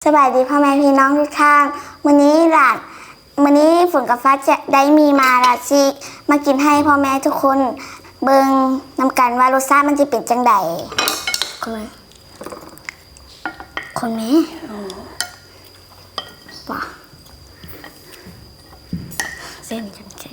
ສະບາຍດີພໍ່ແມ່ພີ່ນ້ອງທຸກທ່ານ. ມື້ນີ້ຫຼານ ມື້ນີ້ຝົນກັບຟ້າຈະໄດ້ມີມາລາຊິ ມາກິນໃຫ້ພໍ່ແມ່ທຸກຄົນເບິ່ງນຳກັນວ່າລົດຊາດມັນຈະເປັນຈັ່ງໃດ. ຄົນ ຄົນແມ່ ປະ ເສັ້ນຈັງໃດ.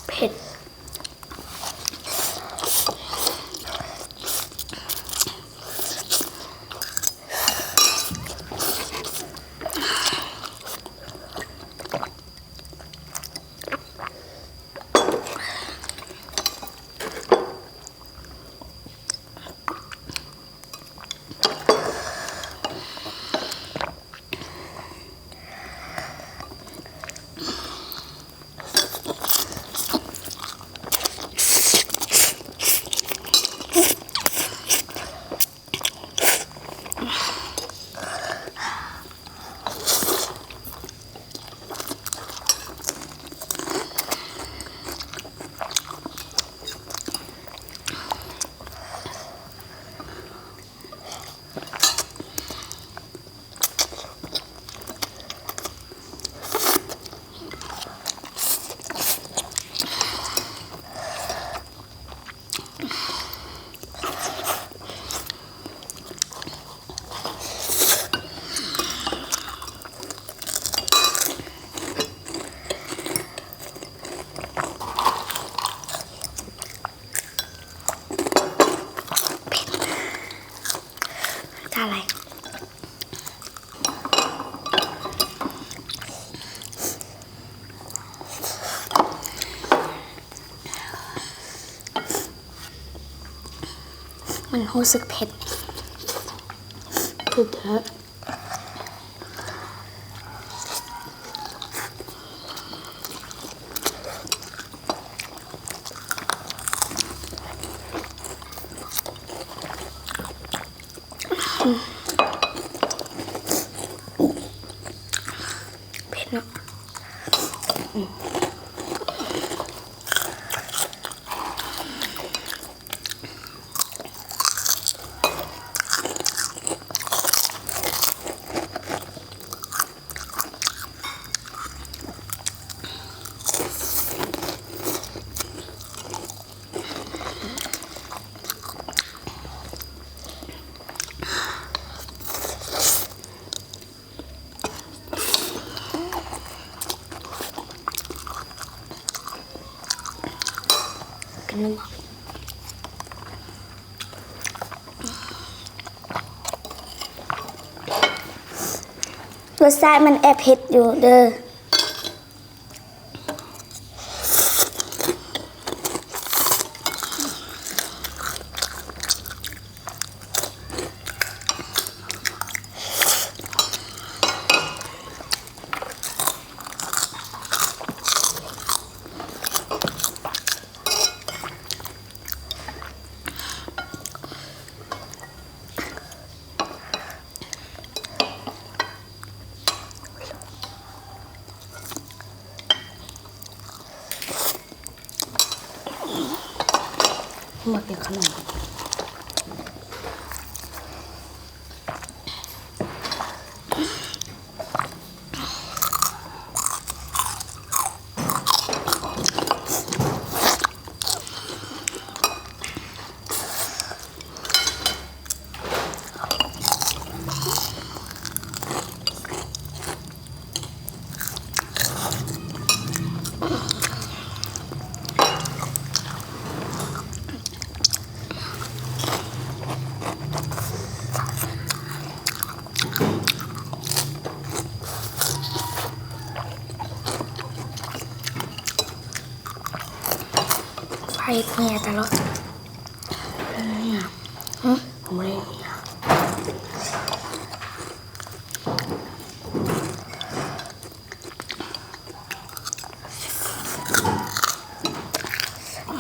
ເຜັດ. ຈານໄລ ມັນຮູ້ສຶກເຜັດ ເຜັດແທ້. ເຜັດເນາະ. ລົດຊາດມັນແອບເຜັດຢູ່ເດີ້. ມາກິນຂະໜົມ. ໄຟເຫຍຕະຫຼອດ. ຫືມ ບໍ່ໄດ້ເຫຍ.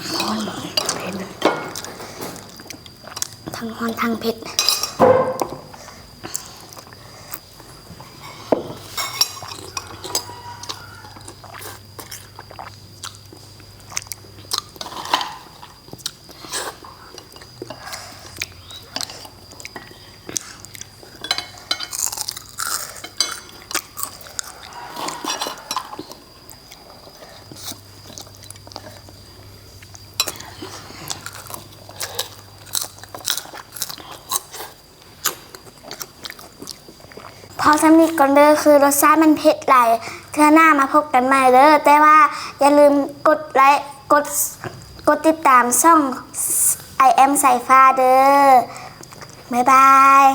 ຮ້ອນ ເຜັດ ທັງຮ້ອນທັງເຜັດ. ພໍສ່ຳນີ້ກ່ອນເດີ ຄືລົດຊາດມັນເຜັດຫຼາຍ. ເທື່ອໜ້າມາພົບກັນໃໝ່ເດີ ແຕ່ວ່າຢ່າລືມກົດໄລ ກົດ ກົດຕິດຕາມຊ່ອງ I am ສາຍຟ້າເດີ. ບາຍບາຍ.